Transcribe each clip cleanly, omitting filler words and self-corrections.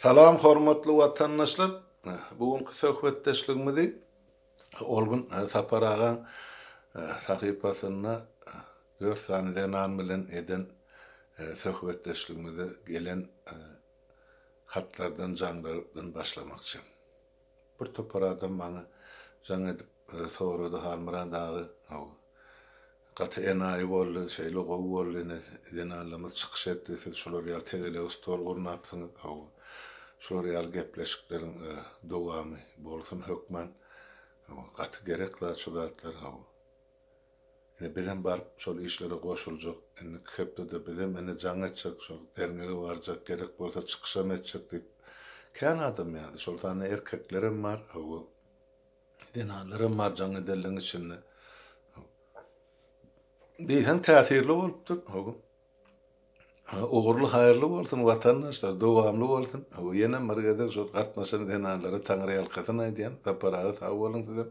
Salam hormatly watandaşlar! Bu günki söhbetdeşligimizi ol gün Sapar agaň sahypasynda dört sany zenan bilen eden söhbetdeşligimize gelen hatlardan, jaňlardan başlamakçy. Bir topar adam maňa jaň edip sorady Halmyrat aga hawa gaty enaýy boldy şeýle gowy boldy ine zenanlarymyz çykyş etdi siz şular ýaly tegelek stol gurnapsyňyz hawa şular ýaly gepleşikleriň dowamy bolsun hökman hawa gaty gerek zat şu zatlar hawa Ine bizem baryp şol işlere goşuljak, indiki hepdede bizem ine jaň etjek, şol derňege barjak, gerek bolsa çykyşam etjek diýip, kän adam ýazdy. Şol sanda erkeklerem bar, hawa, zenanlaram bar jaň edenleň içinde. Diýseň täsirli bolupdyr, hawa. Ugurly haýyrly bolsun watandaşlar, dowamly bolsun. Hawa, ýenem bir gezek şol gatnaşan zenanlara taňryýalkasyn aýdýan. Sapar aga sag boluň sizem.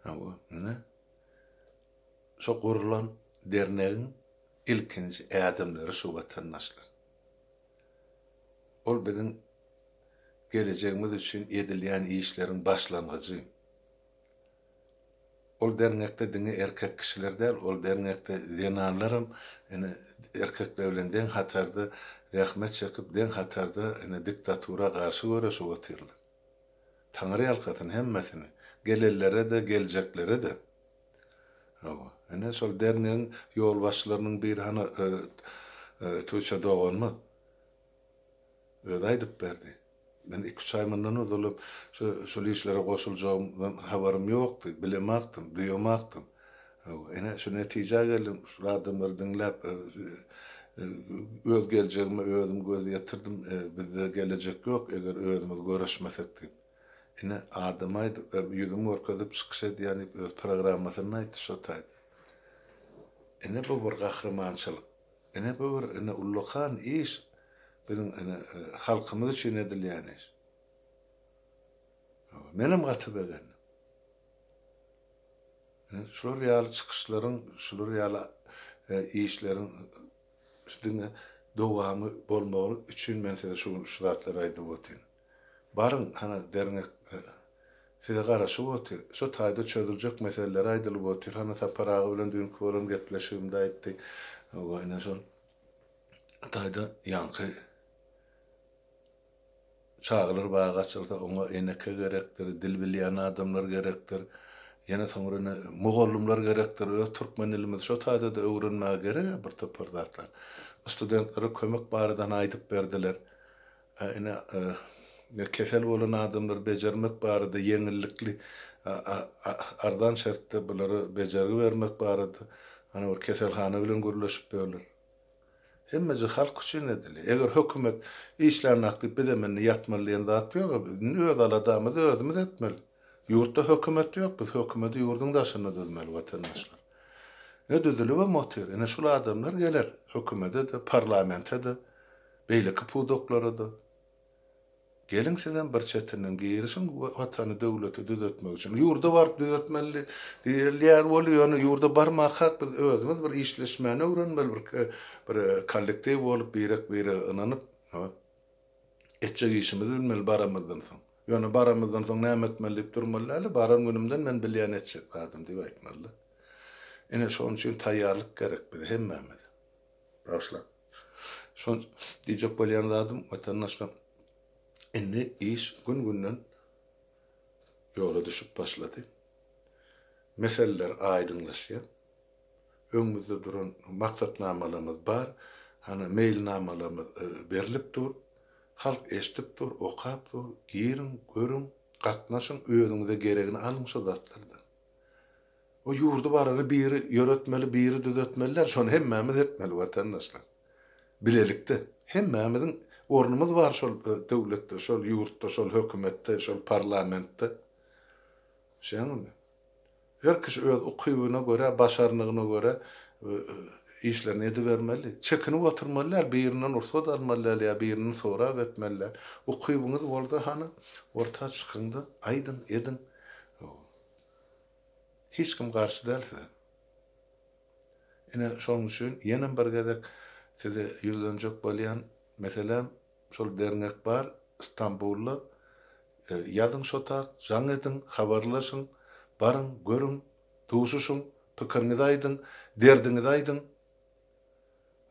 Hawa, ine. Şo gurulan dernegiň ilkinji ädimleri şu watandaşlar. Ol biziň gelejegimiz üçin edilýän işleriň başlangyjy. Ol dernekde diňe erkek kişiler däl, ol dernekde zenanlaram ine erkekler bilen deň hatarda zähmet çekip, deň hatarda ine diktatura garşy göreşip otyrlar. Taňry ýalkasyn hemmesini, gelenlere-de, geljeklerede. Hawa, ine şol dernegiň ýolbaşçylarynyň biri hany Tuça doganymyz. Özi aýdyp berdi. Men iki-üç aý mundan ozalam şu şol işlere goşuljagymdan habarym ýokdy, bilemakdym, duýamakdym. Hawa, ine, şu netijä geldim, şul adamlary diňläp, öz geljegime özüm göz ýetirdim, bizde gelejek ýok, eger özümiz göreşmesek diýip. Ine, adam aýdyp, ýüzüm görkezip çykyş edýän diýip, öz programmasynda aýtdy şo taýda. Ine, bu bir gahrymançylyk. Ine bu bir ine ullakan iş biziň ine halkymyz üçin edilýän iş. Menem gaty begendim. Ine şular ýaly çykyşlaryň, şular ýaly işleriň diňe dowamy bolmagy üçin men size şu gün şu zatlary aýdyp otyryn. Baryň hana derňek size garaşyp otyr. Şo taýda çözüljek meseleler aýdylyp otyr. Hana Sapar aga bilen düýnki bolan gepleşigimde aýtdy. Hawa ine şol taýda ýaňky çagalar bagy açylsa oňa eneke gerekdir, dil bilýän adamlar gerekdir. Ýene soňra ine mugallymlar gerekdir. Öz türkmen dilimizi şo taýda-da öwrenmäge gerek-ä bir topar zatlar. Studentlere kömek barada hany aýdyp berdiler. Ine, kesel bolan adamlary bejermek barada ýeňillikli, arzan şertde bulara bejergi bermek barada ana bir keselhana bilen gürleşip ýörler. Hemmeje halk üçin edilýär. Eger hökümet işlänok diýip bizem indi ýatmaly diýen zat ýok. Indi öz aladamyzy özümiz etmeli. Ýurtda hökümet ýok, biz hökümeti ýurduň daşynda düzmeli watandaşlar. Ine düzülibem otyr. Ine şul adamlar geler hökümede-de, parlamente-de. Beýleki pudaklara-da. Geliň sizem bir çetinden girişiň watany döwleti düzetmek üçin. Ýurda baryp düzetmeli diýilýär weli ýöne ýurda barmakak biz özümiz bir işleşmäni öwrenmeli bir bir kollektiw bolup birek birege ynanyp etjek işimizi bilmeli baramyzdan soň. Ýöne baramyzdan soň näme etmeli diýip durmaly däl-de baran günümden men bilýän etjek zadym diýip aýtmaly-da. Ine şonuň üçin taýýarlyk gerek bize hemmämize. Bagyşlaň. Şon diýjek bolýan zadym watandaşlar indi iş gün-günden ýola düşüp başlady. Meseleler aýdyňlaşýar. Öňümizde duran maksatnamalarymyz bar. Hany meýilnamalarymyz berlip dur. Halk eşidip dur, okap dur. Giriň, görüň, gatnaşyň, özüňize geregini alyň şo zatlardan. O ýurdy barany biri ýöretmeli, biri düzetmeli däl, şony hemmämiz etmeli watandaşlar. Bilelikde. Hemmämiziň ornumyz bar şol döwletde, şol ýurtda, şol hökümetde, şol parlamentde. Düşýäňizmi? Her kişi öz ukybyna görä, başarnygyna görä işlerini edibermeli. Çekinip oturmaly däl, birinden rugsat almaly däl ýa birinden sorap etmeli däl. Ukybyňyz bolsa hany, orta çykyň-da, aýdyň, ediň. Hiç kim garşy däl size. Ine şonuň üçin ýenem bir gezek size ýüzlenjek bolýan meselem şol derňek bar. Stambulda. Ýazyň şo tak, jaň ediň, habarlaşyň, baryň, görüň, duşuşyň, pikiriňizi aýdyň, derdiňizi aýdyň.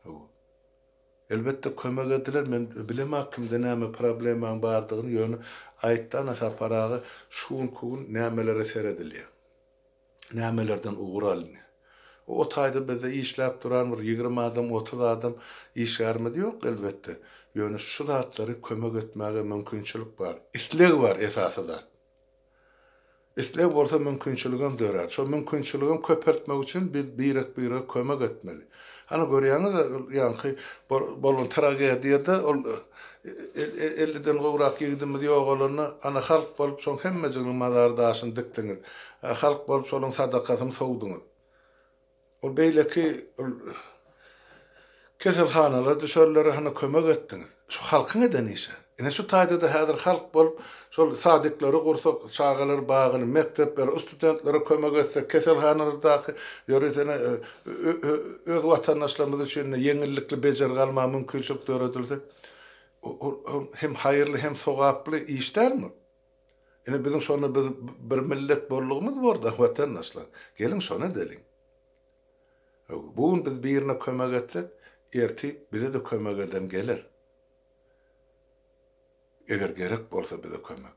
Hawa. Elbetde kömek ediler, men bilemok kimde näme problemaň bardygyny, ýöne aýtdy ana Sapar aga şu günki gün nämelere seredilýär. Nämelerden ugur alynýar. O taýda bizde işläp duran bir 20 adam, 30 adam işgärimiz ýok elbetde. Ýöne şu zatlary kömek etmäge mümkinçilik bar. Isleg bar esasy zat. Isleg bolsa mümkinçiligem dörär. Şol mümkinçiligem köpeltmek üçin biz birek-birege kömek etmeli. Hany görýäňiz-ä ol ýaňky bolan tragediýada ol elliden gowrak ýigidimiz ýogalanda ana halk bolup şoň hemmejiginiň mazar daşyny dikdiňiz. Halk bolup şolaň sadakasyny sowduňyz. Ol beýleki ol keselhanalara düşenlere hany kömek etdiňiz. Şu halkyň eden işi. Ine şu taýda-da häzir halk bolup şol sadiklary gursak, çagalar bagyny, mekdepleri, studentlere kömek etsek, keselhanalardaky ýöritene öz watandaşlarymyz üçin ýeňillikli bejergi almaga mümkinçilik döredilse, ol hem haýyrly hem sogaply iş dälmi? Ine biziň şonda biz bir millet boldugymyz borda watandaşlar. Geliň şony edeliň. Bu gün biz birine kömek etsek, ertir bize-de kömek eden geler. Eger gerek bolsa bize kömek.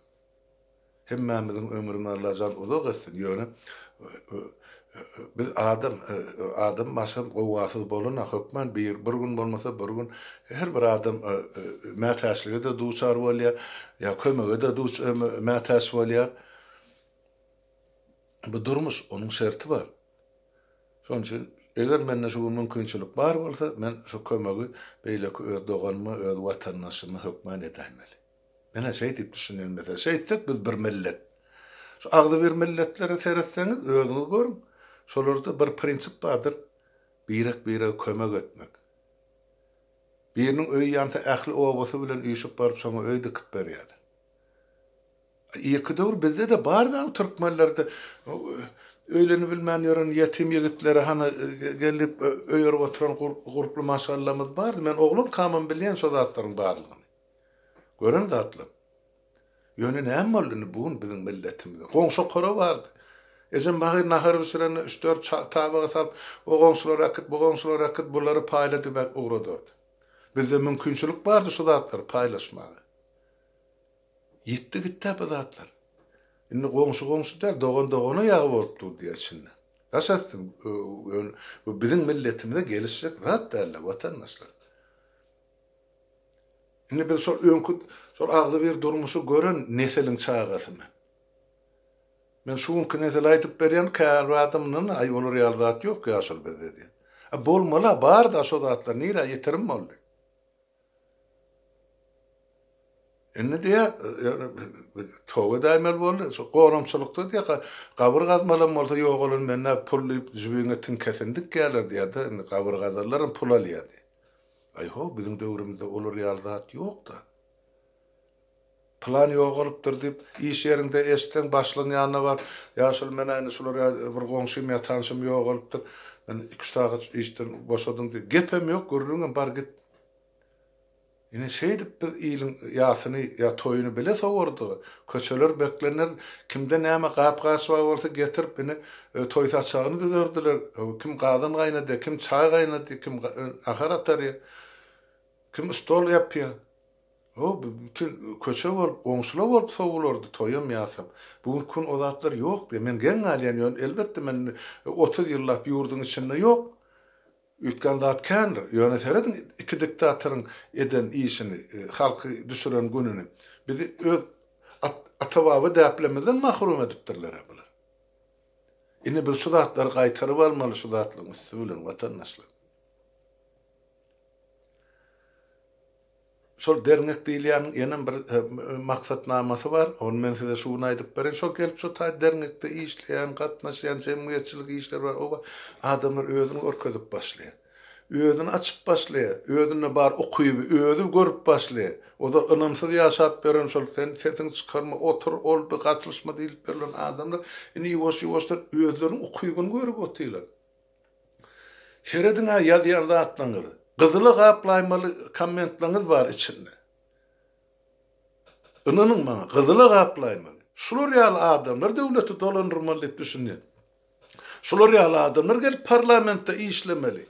Hemmämiziň ömrüni Allajan uzak etsin, ýöne biz adam, adam başam gowgasyz bolana hökman bir, bir gün bolmasa bir gün her bir adam mätäçlige-de duçar bolýar, ýa kömege-de duç, mätäç bolýar. Bu durmuş, onuň şerti bar. Şonuň üçin eger mende şu gün mümkinçilik bar bolsa, men şu kömegi beýleki öz doganyma, öz watandaşyma hökman edäýmeli. Men-ä şeý diýip düşünýän meselä. Şeýtsek biz bir millet. Şu agzybir milletlere seretseňiz, özüňiz görüň. Şolarda bir prinsip bardyr, birek-birege kömek etmek. Biriniň öýi ýansa ähli obasy bilen üýşüp baryp şoňa öý dikip berýärler. Irki döwür bizde-de bardy-ow türkmenlerde öýlenibilmän ýören ýetim ýigitleri hany gelip öýerip oturan gurply maşgalamyz bardy. Men oglankamam bilýän şo zatlaryň barlygyny. Gören zatlam. Ýöne näme boldy indi bu gün biziň milletimize? Goňşy-okara bardy. Ejem bagyr nahar bişirende üç-dört tabaga salyp, o goňşulara äkit, bu goňşulara äkit, bulary paýla diýip ugradardy. Bizde mümkinçilik bardy şu zatlary paýlaşmaga. Ýitdi gitdä bu zatlar. Indi goňşy goňşy däl, dogan dogana ýagy bolup dur diýýär içinde. Daş etsin, bu biziň milletimize gelişjek zat däldi, watandaşlar. Indi biz şol öňki şol agzybir durmuşy gören nesiliň çagasy men. Men şu günki nesile aýdyp berýän käbir adamdan aý olar ýaly zat ýok ýaşuly bizde diýýär. A bolmaly-a bar-da şo zatlar nirä ýitirim boldy. Indi diýýär, toba edäýmeli boldy. Şu gonamçylykda diýýär, gabyr gazmalam bolsa ýogalan mende pul diýip jübiňe tiňkesini dikýärler diýýär-de, indi gabyr gazanlaram pul alýar diýýär. Aý-how, biziň döwrümizde olar ýaly zat ýok-da. Pylan ýogalypdyr diýip, iş ýeriňde eşitseň, başlygyň ýanyna baryp, Ýaşuly, men-ä indi şular ýaly bir goňşym ýa tanşym ýogalypdyr, meni iki-üç sagat işden boşadyň diý. Gepem ýok, gürrüňem, bar git. Ine, şeýdip biz iliň ýasyny ýa toýuny bile sowardyk. Köçeler beklenerdi. Kimde näme gap-gaç bar bolsa getirip, ine, toý saçagyny düzerdiler. Kim gazan gaýnadýar, kim çaý gaýnadýar, kim nahar atarýar, kim stol ýapýar. Ho, bütin köçe bolup, goňşular bolup sowulardy toýam, ýasam. Bu günki gün o zatlar ýok diýýär. Men geň galýan, ýöne elbetde men indi 30 ýyllap ýurduň içinde ýok. Üýtgän zat kändir. Ýöne serediň iki diktatoryň eden işini, halky düşüren gününi. Bizi öz ata-baba däplerimizden mahrum edipdirler-ä bular. Indi biz şu zatlary gaýtaryp almaly şu zatlaryň üsti bilen watandaşlar. Şol derňek diýilýäniň ýenem bir maksatnamasy bar. Ony men size şu gün aýdyp bereýin. Şol gelip şo taý derňekde işleýän, gatnaşýan jemgyýetçilik işleri bar. Oba adamlar özüni görkezip başlaýar. Özüni açyp başlaýar. Özünde bar ukyby özi görüp başlaýar. Ozal ynamsyz ýaşap ýören şol sen sesiňi çykarma, otur, ol bu gatylyşma diýlip ýörlen adamlar indi ýuwaş-ýuwaşdan özleriniň ukybyny görüp otyrlar. Serediň-ä ýazýan zatlaryňyzy. Gyzyla gaplaýmaly kommentlaryňyz bar içinde. Ynanyň maňa, gyzyla gaplaýmaly. Şular ýaly adamlar döwleti dolandyrmaly diýip düşünýän. Şular ýaly adamlar gelip parlamentde işlemeli.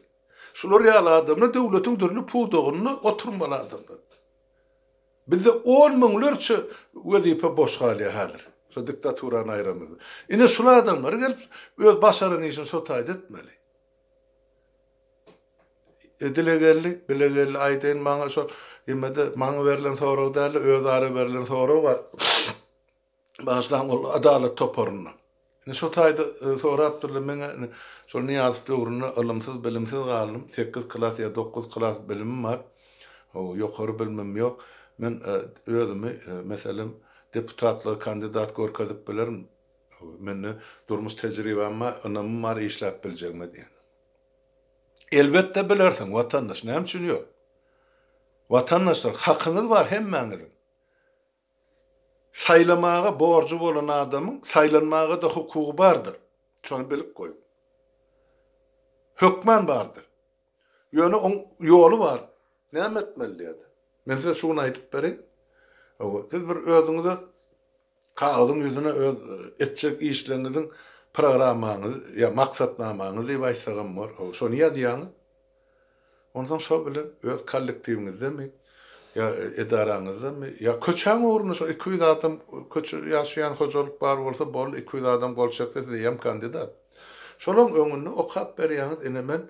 Şular ýaly adamlar döwletiň dürli pudagynda oturmaly adamlar. Bizde on müňlerçe wezipe boş galýar häzir. Şo diktaturany aýramyzda. Ine şul adamlar gelip öz başaran işini şo taýda etmeli. E, dile geldi, bile geldi, aýdaýyn maňa şol ýemede maňa berlen sorag dälde özara berlen sorag bar. Bagyşlaň ol adalat toparynda. Ine şo taýda e, sorapdyrlar meňe ine şol Nyýazow döwründe ylymsyz bilimsiz galdym. 8 klas ýa 9 klas bilimim bar. Hawa, ýokary bilimim ýok. Men e, özümi e, meselem deputatlyga kandidat görkezip bilerin. Mende durmuş tejribäm bar, ynamym bar işläp biljegime diýen. Elbetde bilersiň, watandaş, näme üçin ýok? Watandaşlar, hakyňyz bar hemmäňiziň. Saýlamaga borjy bolan adamyň saýlanmaga-da hukugy bardyr. Şony bilip goýuň. Hökman bardyr. Ýöne oň ýoly bar. Näme etmeli diýýär. Men size şu gün aýdyp bereýin. Hawa, siz bir özüňize kagyzyň ýüzüne öz etjek işleriňiziň programmaňyzy ýa maksatnamaňyzy diýip aýtsagam bor. Hawa, şony ýazýaňyz. Onsoň şo bilen öz kollektiwiňizdemi ýa edaraňyzdamy ýa köçäň ugrunda şo 200 adam köçe ýaşaýan hojalyk bar bolsa boldy 200 adam gol çekse siz eýýäm kandidat. Şolaň öňünde okap berýäňiz ine men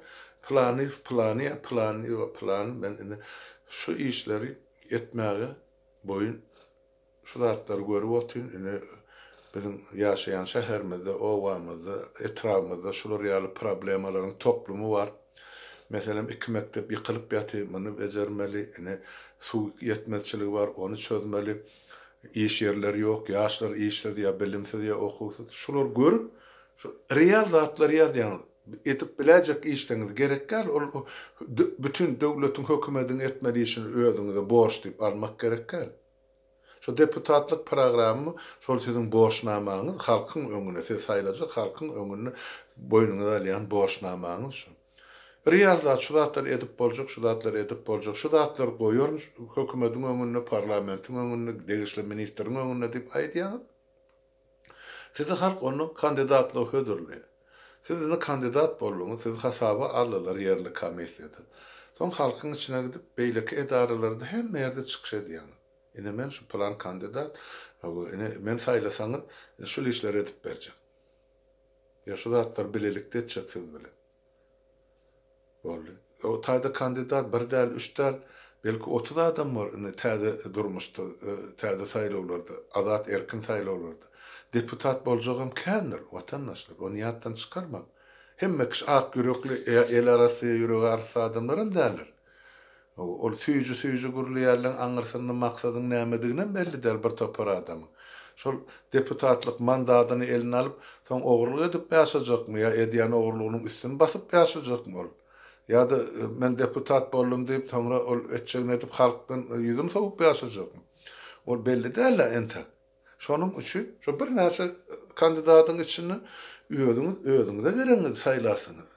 plany plany ýa plany ýa plany men ine şu işleri etmäge boýun Şu zatlary görüp otyryn, ine, biziň ýaşaýan şäherimizde, obamyzda, etrabymyzda şular ýaly problemalaryň toplumy bar. Meselem, iki mekdep ýykylyp ýatyr, muny bejermeli, ine, suw ýetmezçiligi bar, ony çözmeli, iş ýerleri ýok, ýaşlar işsiz ýa bilimsiz ýa okuwsyz. Şulary görüp, şu real zatlary ýazýaňyz. Edip biläýjek işleriňiz gerek däl, ol bütin döwletiň, hökümediň etmeli işini özüňize borç diýip almak gerek däl. Şu deputatlyk programma şol siziň borçnamaňyz halkyň öňünde sizi saýlajak halkyň öňünde boýnuňyza alýan borçnamaňyz şu. Real zat şu zatlary edip boljak şu zatlary edip boljak şu zatlary goýaryn hökümediň öňünde parlamentiň öňünde degişli ministriň öňünde diýip aýdýaňyz. Sizi halk onda kandidatlyga hödürleýär. Siz indi kandidat bolduňyz, sizi hasaba aldylar ýerli komissiýada. Soň halkyň içine gidip, beýleki edaralarda hemme ýerde çykyş edýäňiz. Ine men şu pylan kandidat, hawa, ine meni saýlasaňyz, ine şul işleri edip berjek. Ýa şu zatlary bilelikde etjek siz bilen. Boldy. O taýda kandidat bir däl, üç däl, belki 30 adam bor indi täze durmuşda, täze saýlawlarda, azat, erkin saýlawlarda. Deputat boljagam kändir, watandaşlar, ony ýatdan çykarmaň. Hemme kişi ak ýürekli, ýa eli arassa, ýa ýüregi arassa adamlaram däldir. Ol süýji-süýji gürleýänleň aňyrsynda maksadyň nämediginem belli däl bir topar adamyň. Şol deputatlyk mandadyny eline alyp, soň ogurlyk edip ýaşajakmy ýa edýän ogurlygynyň üstüni basyp ýaşajakmy ol? Ýa-da men deputat boldum diýip, soňra ol etjegini edip halkdan ýüzüni sowup ýaşajakmy? Ol belli däl-ä entek. Şonuň üçin şo birnäçe kandidatyň içinden özüňiz özüňize geregiňizi saýlarsyňyz.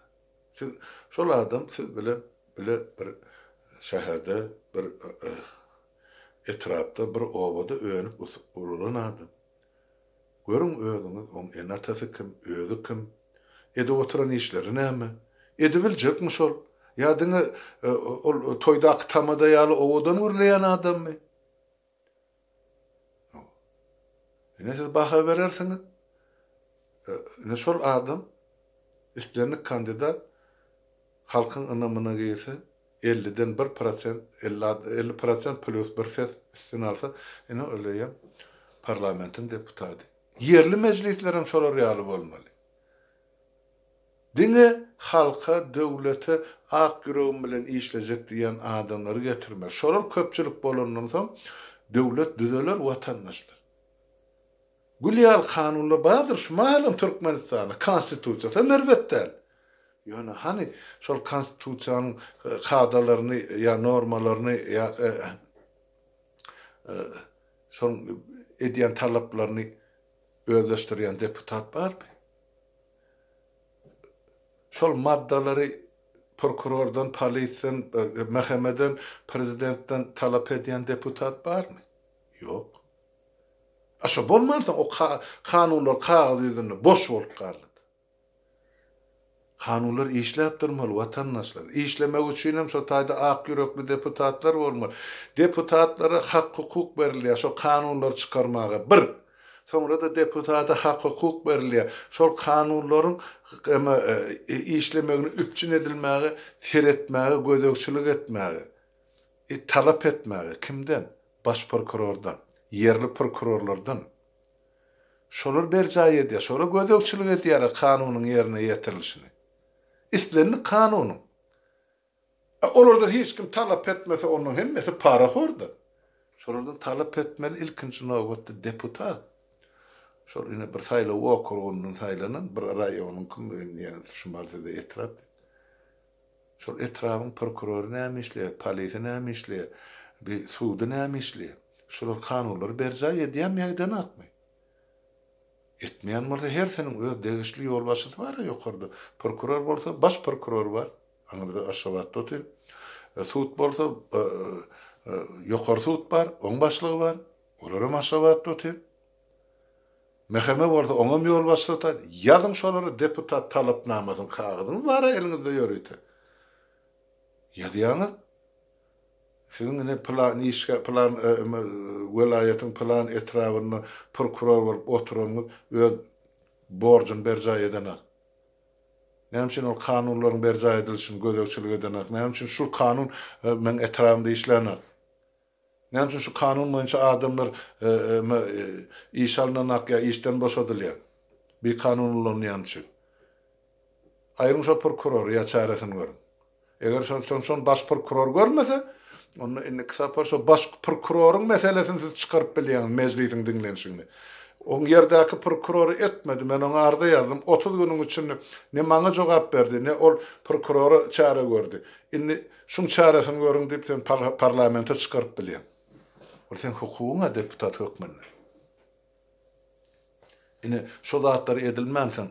Siz şol adam siz bilen bile bir şäherde, bir etrapda, bir obada önüp ösüp ulalan adam. Görüň özüňiz oň ene-atasy kim, özi kim, edip oturan işleri näme? Edibiljekmi şol? Ýa diňe ol toýdaky tamada ýaly owadan gürleýän adammy? Ine siz baha berersiňiz. Ine şol adam islendik kandidat halkyň ynamyna girse, 50-den 1 prosent, 50 prosent plus bir ses üstün alsa, ine ol eýýäm parlamentiň deputady. Ýerli mejlislerem şolar ýaly bolmaly. Diňe halka, döwlete ak ýüregim bilen işlejek diýýän adamlary getirmeli. Şolar köpçülik bolandan soň döwlet düzeler watandaşlar. Gül ýaly kanunlar bardyr şu mahalam Türkmenistanda, konstitusiýasam erbet däl. Ýöne hany şol konstitusiýanyň kadalaryny ýa normalaryny ýa şoň edýän talaplaryny özleşdirýän deputat barmy? Şol maddalary prokurordan, polisden, MHM-den, prezidentden talap edýän deputat barmy? Ýok. A şo bolmansoň o kanunlar kagyz ýüzünde boş bolup galdy. Kanunlar işläp durmaly watandaşlar. Işlemek üçinem şo taýda ak ýürekli deputatlar bolmaly. Deputatlara hak-hukuk berilýär şo kanunlary çykarmaga bir. Soňra-da deputata hak-hukuk berilýär şol kanunlaryň işlemegini üpjün edilmäge seretmäge gözegçilik etmäge talap etmäge kimden? Baş prokurordan, ýerli prokurorlardan. Şolar berjaý edýär, şolar gözegçilik edýärler kanunyň ýerine ýetirilişini. Islendik kanunyň. A olardan hiç kim talap etmese onuň hemmesi parahordyr. Şolardan talap etmeli ilkinji nobatda deputat. Şol ine bir saýlaw okrugyndan saýlanan bir raýonyň kim ýene şumal size etrap diýip. Şol etrabyň prokurory näme işleýär, polisi näme işleýär, bi sudy näme işleýär? Şular kanunlary berjaý edýärmi ýa edenakmy? Etmeýän bolsa hersiniň öz degişli ýolbaşçysy bar-a ýokarda. Prokuror bolsa baş prokuror bar, aňyrda Aşgabatda otyr. Sud bolsa ýokary sud bar, oň başlygy bar, olaram Aşgabatda otyr. MHM bolsa oňam ýolbaşçysy otyr. Ýazyň şolara deputat talapnamasyny kagyzyňyz bar-a eliňizde ýörite. Ýazýaňyz. Siziň ine pylan işgär pylan welaýatyň pylan etrabynda prokuror bolup oturanyňyz öz borjuny berjaý edenak. Näme üçin ol kanunlaryň berjaý edilişini gözegçilik edenak? Näme üçin şul kanun meň etrabymda işlänak? Näme üçin şu kanun boýunça adamlar işe alynanak ýa işden boşadylýar? Bir kanun ulanylýany üçin. Aýryň şo prokurory ýa çäresini görüň. Eger şol şon şon baş prokuror görmese, onda indiki sapar şo baş prokuroryň meselesini siz çykaryp bilýäňiz mejlisiň diňlenişigine. Oň ýerdäki prokurory etmedi, men oňa arza ýazdym, 30 günüň içinde ne maňa jogap berdi, ne ol prokurora çäre gördi. Indi şuň çäresini görüň diýip sen parlamente çykaryp bilýäň. Ol seň hukugyň-a deputat hökmünde. Ine, şo zatlar edilmänsoň,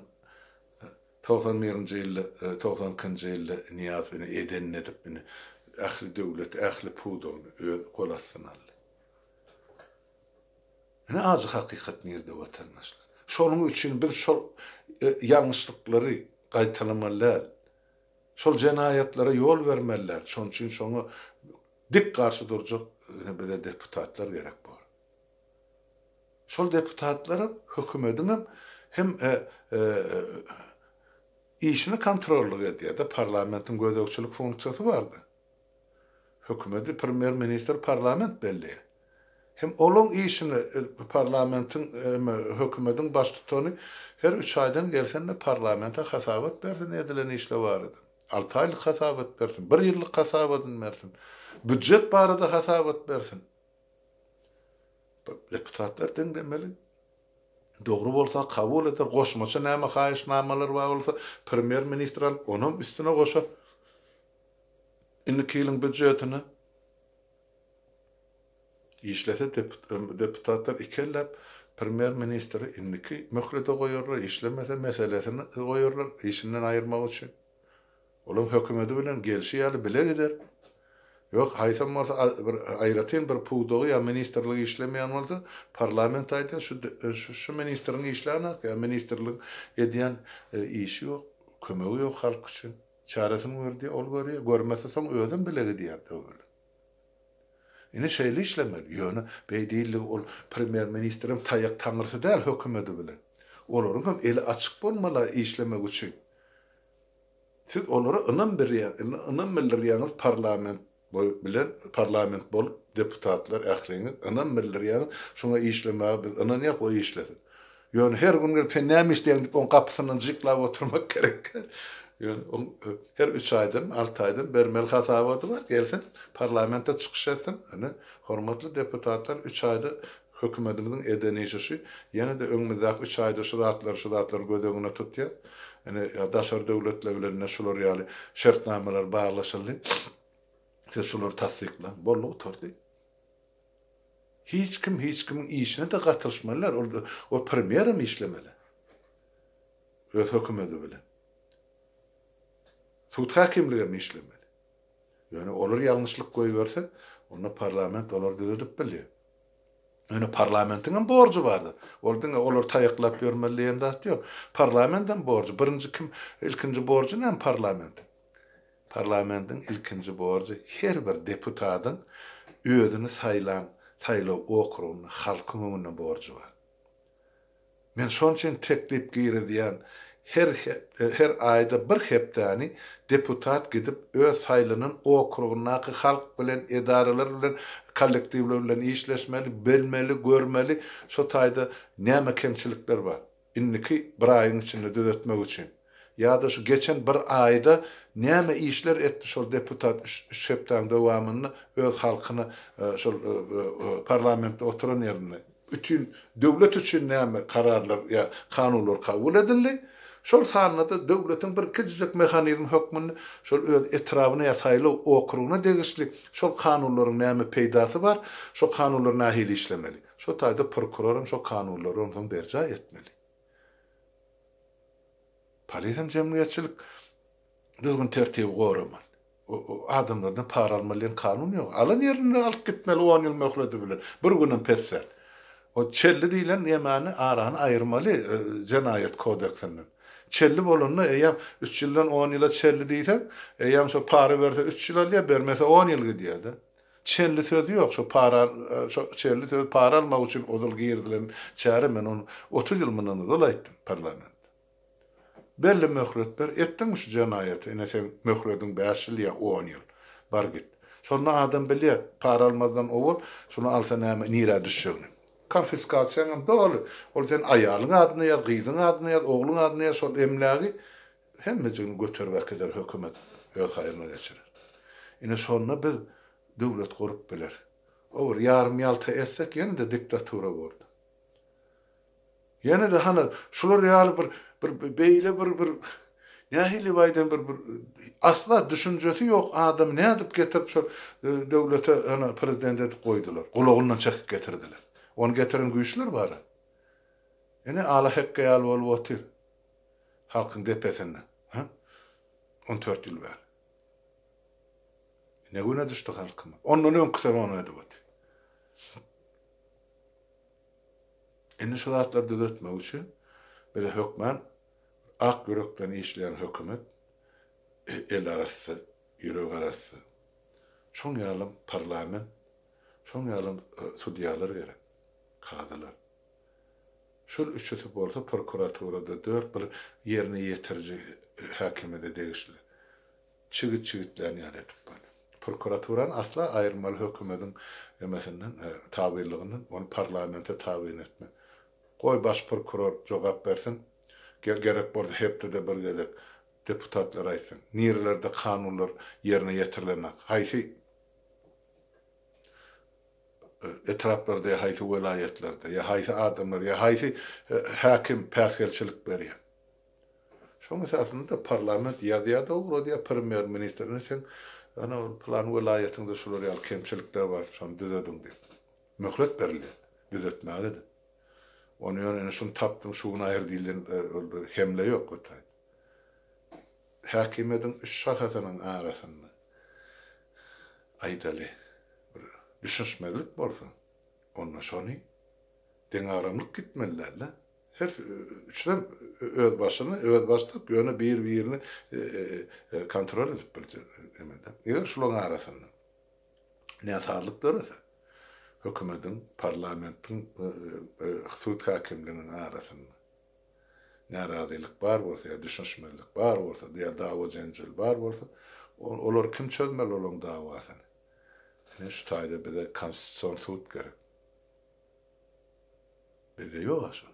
91-nji ýylda, 92-nji ýylda Nyýazow ine edenini edip, ine, ähli döwleti, ähli pudagyny öz gol astyna aldy. Ine, ajy hakykat nirde, watandaşlar? Şonuň üçin biz şol ýalňyşlyklary gaýtalamaly däl. Şol jenaýatlara ýol bermeli däl. Şonuň üçin şoňa dik garşy durjak ine bize deputatlar gerek bor. Şol deputatlaram hökümediňem hem işini kontrollyk edýär-de, parlamentiň gözegçilik funksiýasy bar-da. Hökümedi premýer-ministr parlament belleýär. Hem olaň işini parlamentiň hökümediň baştutany her üç aýdan gelsin-de parlamente hasabat bersin edilen işler barada. Alty aýlyk hasabat bersin, bir ýyllyk hasabadyny bersin. Býujet barada hasabat bersin. Deputatlar diňlemeli. Dogry bolsa kabul eder, goşmaça näme haýyşnamalar bar bolsa premýer ministr alyp onam üstüne goşar. Indiki ýylyň býujetine işlese deputatlar ikelläp premýer ministri indiki möhlete goýarlar, işlemese meselesini goýarlar işinden aýyrmak üçin. Olam hökümedi bilen gelşi ýaly bile gider. Ýok, haýsam bolsa bir aýratyn bir pudagy ýa ministrligi işlemeýän bolsa, parlament aýdýar, şu şu ministriň işlänak ýa ministrligiň edýän işi ýok, kömegi ýok halk üçin. Çäresini gör diýýär, ol görýär, görmese soň özem bile gidýär döwbeli. Ine şeýle işlemeli. Ýöne beý diýildigi ol premýer-ministrem taýak taňrysy däl hökümedi bilen. Olaryň hem eli açyk bolmaly işlemek üçin. Siz olara ynam berýäň, ynam bildirýäňiz parlament bilen, parlament bolup deputatlar ähliňiz ynam bildirýäňiz, şuňa işlemäge biz ynanýas, goý işlesin. Ýöne her gün gelip sen näme işleýäň diýip oň gapysyndan jyklap oturmak gerek däl. Ýöne oň her üç aýdan, alty aýdan bermeli hasabaty bar, gelsin parlamentde çykyş etsin, ine hormatly deputatlar üç aýda Hökümetimiziň eden işi şu. Ýene-de öňümizdäki üç aýda şu zatlary, şu zatlary göz öňünde tutýas. Ine, daşary döwletler bilen ine şular ýaly şertnamalar baglaşyldy. Siz şulary tassyklaň. Boldy, gutardy. Hiç kim hiç kimiň işine-de gatyşmaly däl. Ol, ol premýerem işlemeli. Öz hökümeti bilen. Sud häkimligem işlemeli. Ýöne olar ýalňyşlyk goýberse, onda parlament olary düzedip bilýär. Ýöne parlamentiň hem borjy bardyr. Ol diňe olar taýaklap ýörmeli diýen zat ýok. Parlamentem borjy. Birinji kim, ilkinji borjy näme parlamentiň? Parlamentiň ilkinji borjy her bir deputadyň özüni saýlan saýlaw okrugynda halkyň öňünde borjy bar. Men şonuň üçin teklip girizýän, her her aýda bir hepdäni deputat gidip öz saýlanan okrugyndaky halk bilen, edaralar bilen, kollektiwler bilen işleşmeli, bilmeli, görmeli, şo taýda näme kemçilikler bar, indiki bir aýyň içinde düzetmek üçin. Ýa-da şu geçen bir aýda näme işler etdi şol deputat üç üç hepdäň dowamynda öz halkyna şol parlamentde oturan ýerinde. Bütin döwlet üçin näme kararlar ýa kanunlar kabul edildi, şol sanda-da döwletiň bir kiçijik mehanizmi hökmünde şol öz etrabyna ýa saýlaw okrugyna degişli şol kanunlaryň näme peýdasy bar, şo kanunlar nähili işlemeli. Şo taýda prokuror hem şo kanunlary onsoň berjaý etmeli. Polis hem jemgyýetçilik düzgün-tertibi goramaly. Adamlardan para almaly diýen kanun ýok. Alan ýerinde alyp gitmeli on ýyl möhledi bilen. Bir günem pes däl. O çelli diýlen ýemany arany aýyrmaly jenaýat kodeksinden. Çelli bolanda eýýäm üç ýyldan on ýyla çelli diýseň, eýýäm şo para berse üç ýyl alýar, bermese on ýyl gidýär-de. Çelli sözi ýok. Şo para şo çelli sözi para almak üçin ozal girizilen çäre men ony 30 ýyl mundan ozal aýtdym parlamentde. Belli möhlet ber, etdiňmi şu jenaýaty, ine seň möhlediň bäş ýyl ýa on ýyl. Bar git. Şonda adam bilýär, para almazdan owal şuny alsa näme, nirä düşjegini. Konfiskasiýaňam doly. Ol sen aýalyň adyna ýaz, gyzyň adyna ýaz, ogluň adyna ýaz, şol emlägi hemmejigini göterip äkider hökümet, öz haýryna geçirer. Ine şonda biz döwlet gurup bileris. O bir ýarym-ýalta etsek ýene-de diktatura bordy. Ýene-de hany şular ýaly bir bir beýle bir bir nähili aýdan bir bir asla düşünjesi ýok adamy nädip getirip şol döwlete hany prezident edip goýdular. Gulagyndan çekip getirdiler. Ony getiren güýçler bar. Ine ala hekge ýaly bolup otyr. Halkyň depesinde. Hä? 14 ýyl bäri. Ne güne düşdi halkymyz. Ondan öňküsem ony edip otyr. Indi şu zatlary düzetmek üçin bize hökman ak ýürekden işleýän hökümet, eli arassa, ýüregi arassa, şoň ýalam parlament, şoň ýalam sudýalar gerek, kazylar. Şol üçüsi bolsa prokuraturada dört bir ýerine ýetiriji häkimiýete degişli. Çigit çigitlän ýaly edip bolýar. Prokuraturany asla aýyrmaly hökümediň emesinden, tabynlygyndan, ony parlamente tabyn etmek. Goý baş prokuror jogap bersin, gerek bolsa hepdede bir gezek deputatlar aýtsyn. Nirelerde kanunlar ýerine ýetirilenak, haýsy etraplarda ýa haýsy welaýatlarda, ýa haýsy adamlar, ýa haýsy häkim päsgelçilik berýär. Şoň esasynda-da parlament ýazýar-da ugradýar premýer-ministrine seň ana ol pylan welaýatyňda şular ýaly kemçilikler bar, şony düzediň diýip. Möhlet berilýär düzetmäge-de. Ony ýöne ine şuny tapdym, şu gün aýyr diýlen ol bir hemle ýok o taýda. Häkimiýetiň üç şahasynyň arasynda aýdaly bir düşünişmezlik bolsa, onda şony deňagramlyk gitmeli däl-de. Her üçüsem öz başyna, özbaşdak, ýöne bir-birini kontrol edip biljek emede. Eger şularyň arasynda näsazlyk dörese, hökümetiň, parlamentiň, sud häkimliginiň arasynda närazylyk bar bolsa ýa düşünişmezlik bar bolsa, ýa dawa-jenjel bar bolsa, olary kim çözmeli olaryň dawasyny? Ine şu taýda bize konstitusion sud gerek. Bizde ýok-a şol.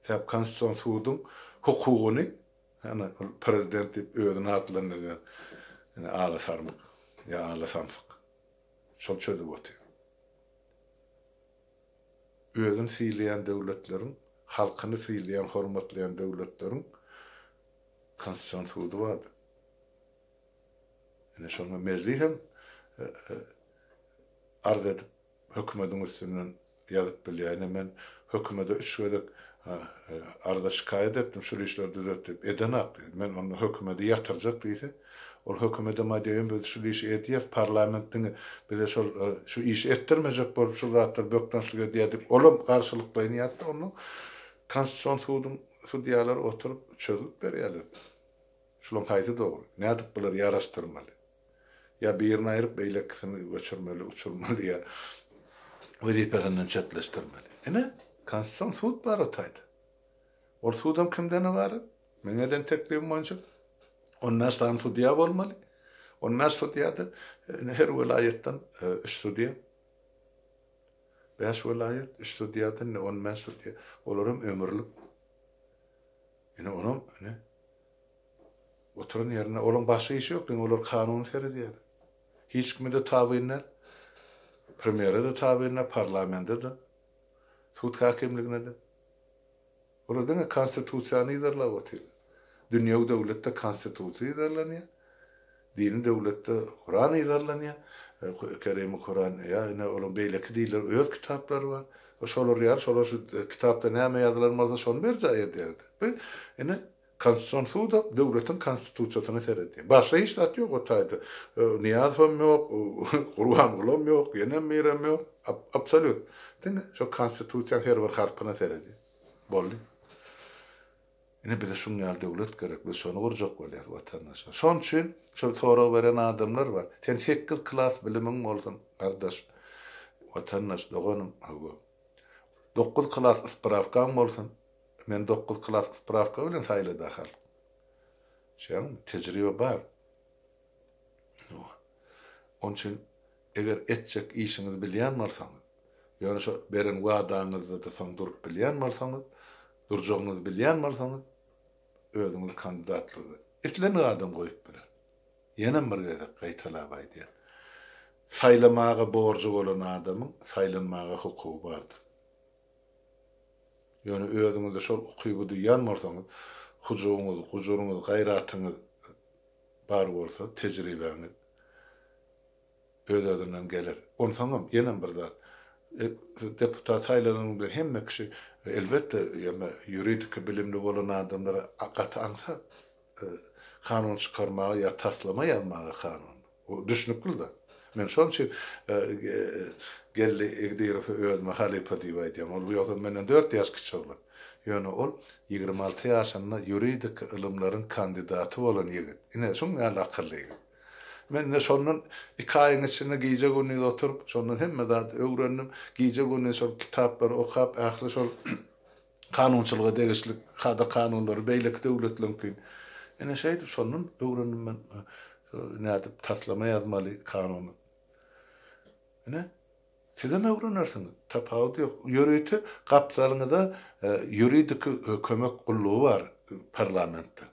Sebäp Konstitusion suduň hukugyny hany ol prezident diýip özüni atlandyrýan ine ala sarmyk ýa ala samsyk şol çözüp otyr. Özüni sylaýan döwletleriň, halkyny sylaýan, hormatlaýan döwletleriň Konstitusion sudy bardyr. Ine şonda mejlis hem arz edip Hökümediň üstünden ýazyp bilýär. Ine men hökümede üç gezek arza şikaýat etdim, şul işleri düzet diýip. Edenak diýdi. Men onda hökümedi ýatyrjak diýse, Ol hökümedem aýdýar, ýöne biz şu işi edýäs, parlament diňe bize şol şu işi etdirmejek bolup şu zatlar bökdençlik edýär diýip, olam garşylyklaýyn ýazsa, onda Konstitusion suduň sudýalary oturyp çözgüt berýärler. Şulaň haýsy dogry? Nädip bulary ýaraşdyrmaly? Ýa birini aýryp beýlekisini göçürmeli, uçurmaly ýa wezipesinden çetleşdirmeli. Ine, Konstitusion sud bar o taýda. Ol sudam kimden ybarat? Meň eden teklibim boýunça 15 sany sudýa bolmaly. 15 sudýa-da her welaýatdan üç sudýa. Bäş welaýat, üç sudýadan ine 15 sudýa. Olaram ömürlik. Ine onam ine oturan ýerinde olaň başga işi ýok, diňe olar kanuny seredýärler. Hiç kime-de tabyn däl. Premýere-de tabyn däl, parlamente-de, sud häkimligine-de. Olar diňe konstitusiýany yzarlap otyrlar. Dünýewi döwletde konstitusiýa yzarlanýar. Dini döwletde Kuran yzarlanýar. Kerimi Kuran ýa ine olaň beýleki dinler öz kitaplary bar. Şolar ýaly şolar şu kitapda näme ýazylan bolsa şony berjaý edýärdi. Bu ine Konstitusion sud-a döwletiň konstitusiýasyna seredýär. Başga hiç zat ýok o taýda. Nyýazowam ýok, Gurbangulam ýok, ýenem birem ýok. Absolýut. Diňe şo konstitusiýanyň her bir harpyna seredýär. Boldy. Ine bize şuň ýaly döwlet gerek. Biz şony gurjak bolýas watandaşlar. Şonuň üçin şol sorag beren adamlar bar. Sen sekiz klas bilimiň bolsun, gardaş, watandaş, doganym, hawa. Dokuz klas sprawkaň bolsun. Meni dokuz klas sprawka bilen saýlady halk. Şeýdäňmi? Tejribe bar. Hawa. Onuň üçin eger etjek işiňizi bilýän bolsaňyz, ýöne şo beren wadaňyzda-da soň durup bilýän bolsaňyz, durjagyňyzy bilýän bolsaňyz, özüňizi kandidatlyga islendik adam goýup biler. Ýenem bir gezek gaýtalap aýdýan. Saýlamaga borjy bolan adamyň saýlanmaga hukugy bardyr. Ýöne özüňizde şol ukyby duýýan bolsaňyz, hujuwyňyz, gujuryňyz, gaýratyňyz bar bolsa, tejribäňiz öz-özünden geler. Onsoňam, ýenem bir zat, siz deputat saýlananyň bilen hemme kişi, elbetde, ýöne ýuridiki bilimli bolan adamlara gaty aňsat kanun çykarmaga ýa taslama ýazmaga kanun. Bu düşnükli zat. Men şonuň üçin Geldi Igdirowy özüme halypa diýip aýdýan. Ol ýogsam menden dört ýaş kiçi oglan. Ýöne ol 26 ýaşynda ýuridik ylymlaryň kandidaty bolan ýigit. Ine, şuň ýaly akylly ýigit. Men ine şondan iki aýyň içinde gije-gündiz oturyp, şondan hemme zady öwrendim. Gije-gündiz şol kitaplary okap, ähli şol kanunçylyga degişli kada-kanunlary beýleki döwletleriňki. Ine şeýdip şondan öwrendim men nädip taslama ýazmaly kanuny. Ine sizem öwrenersiňiz, tapawudy ýok. Ýörite gapdalyňyzda ýuridiki kömek gullugy bar parlamentde.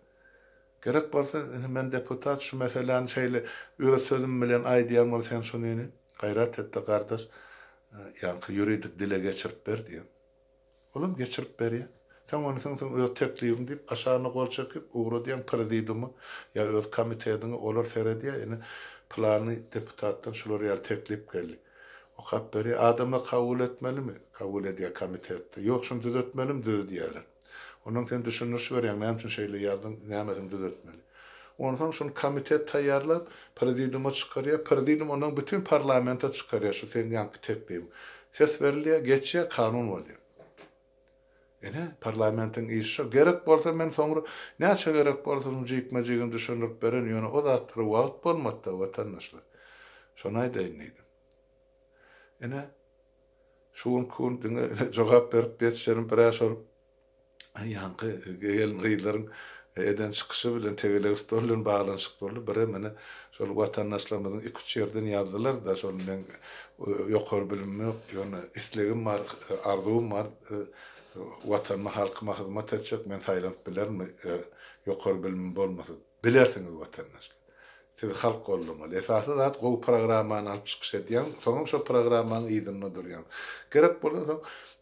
Gerek bolsa ine men deputat şu meseläni şeýle öz sözüm bilen aýdýan bol sen şunyny gaýrat etde gardaş ýaňky ýuridik dile geçirip ber diýen. Olam geçirip berýär. Sen ony soň soň öz teklibiň diýip aşagyna gol çekip ugradýaň prezidiuma ýa öz komitediňe olar seredýär ine pylany deputatdan şular ýaly teklip geldi. Okap berýär. Adamlar kabul etmelimi? Kabul edýär komitetde. Ýok şuny düzetmelimi? Düzedýärler. Ondan sen düşündiriş berýäň näme üçin şeýle ýazdyň nämesini düzetmeli. Onsoň şuny komitet taýýarlap prezidiuma çykarýar. Prezidium ondan bütin parlamente çykarýar şu seň ýaňky teklibiň. Ses berilýär, geçýär, kanun bolýar. Ine, parlamentiň işi şo. Gerek bolsa men soňra näçe gerek bolsa şuň jikme-jigini düşündirip bererin, ýöne o zatlara wagt bolmady-da, watandaşlar. Şony aýdaýyn diýdim. Ine, şu günki gün diňe jogap berip ýetişerim bir-ä şol ýaňky gelin-gyzlaryň eden çykyşy bilen tegelek stol bilen baglanyşyk boldy. Birem ine şol watandaşlarymyzyň iki-üç ýerden ýazdylar-da, şol meň ýokary bilimim ýok, ýöne islegim bar, arzuwym bar, Watanyma, halkyma hyzmat etjek, men saýlanyp bilerinmi ýokary bilimim bolmasa? Bilersiňiz watandaşlar. Sizi halk goldamaly. Esasy zat gowy programmany alyp çykyş edýäň, soňam şo programmaň yzynda durýaň. Gerek bolsa soň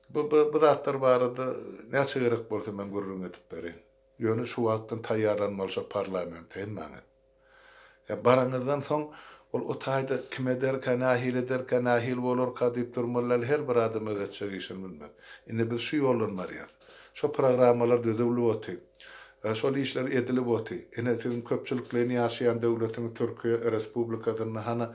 bu bu zatlar barada näçe gerek bolsa men gürrüň edip bereýin. Ýöne şu wagtdan taýýarlanmaly şo parlamente hemmäňiz. Ýa baraňyzdan soň ol o taýda kim ederkä, nähili ederkä, nähili bolarka diýip durmaly däl, her bir adam öz etjek işini bilmeli. Indi biz şu ýoldan barýas. Şo programmalar düzülip otyr. Şol işler edilip oty. Ine, siziň köpçülikleýin ýaşaýan döwletiňiz Türkiýe Respublikasynda hany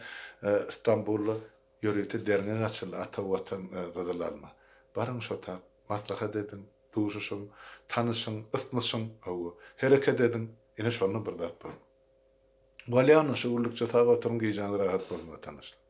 Stambulda ýörite derňek açyldy, Ata Watan Gyzyl Alma. Baryň şo tak, maslahat ediň, duşuşyň, tanyşyň, ysnyşyň, hawa, hereket ediň, ine şonda bir zat bolar. Bolýa onda şu günlükçe sag oturyň, gijäňiz rahat bolsun watandaşlar.